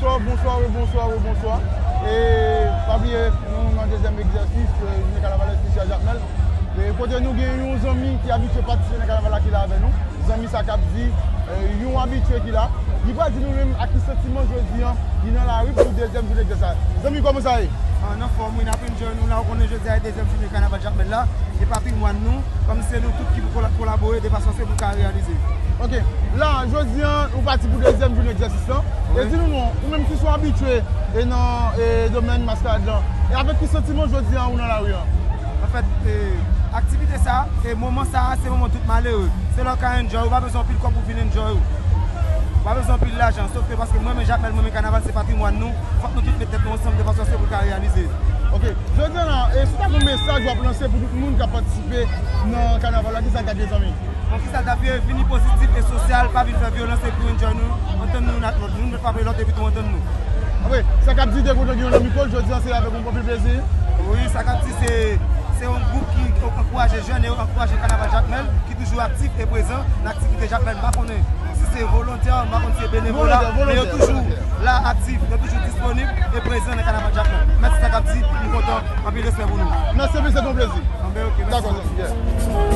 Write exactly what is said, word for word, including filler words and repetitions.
Bonswa, bonswa, rebonswa, rebonswa. E pa bliye, nou nan dezyèm egzèsis, e, jounen kanaval espesyal Jakmèl. E kote nou gen yon zanmi ki abitye patisipe nan kanaval la ki la avè nou. Zanmi sa k ap di, e, yon abitye ki la. Li pral di nou menm ak ki santiman jodi an, li nan lari pou dezyèm jounen egzèsis la. Zanmi, kòman sa ye? An, anfòm, wi, n ap enjoy nou la, ou konnen jodi a e dezyèm jounen kanaval Jakmèl la, e patrimwàn nou, kòm se nou tout ki pou kola-, kolabore, de fason se pou ka reyalize. Ok, la, jodi an, ou pati pou dezyèm jounen egzèsis lan. E di nou non, ou menm ki se yon abitye e nan e domèn maskarad lan, e avèk ki santiman jodi an ou nan lari an? Anfèt, e, aktivite sa, e moman sa, se moman tout malere. Se lè w ka enjoy, ou pa bezwen anpil kòb pou vin enjoy ou. Ou pa bezwen anpil lajan, sof ke paske mwen menm Jakmèl, mwen menm kanaval se patrimwàn nou, fòk nou tout met tèt nou ansanm de fason se pou l ka reyalize. Ok, jodi an la, e si w ta gen yon mesaj w ap lanse pou tout moun k ap patisipe nan kanaval la, ki sa l t ap ye, zanmi? Bon, ki sa l t ap ye? Vini pozitif e sosyal, pa vin fè vyolans epi enjoy nou, antann nou youn ak lòt, nou met frape lòt epi tou antann nou. Anben, sa k ap di te kontan gen yon nan mikwo l, jodi an se avèk yon anpil plezi. Wi, sa k ap di se, se yon gwoup ki ankouraje jèn e ankouraje kanaval Jakmèl, ki toujou aktif e prezan nan aktivite Jakmèl. M pa konnen si se volontè, m pa konnen si se benevola, men yo toujou la, aktif, yo toujou disponib e prezan nan kanaval Jakmèl. Mèsi, sa k ap di, m kontan, anpil respè pou nou. Mèsi, se yon plezi. Anben, ok, mèsi. Dakò, zanmi, yeah.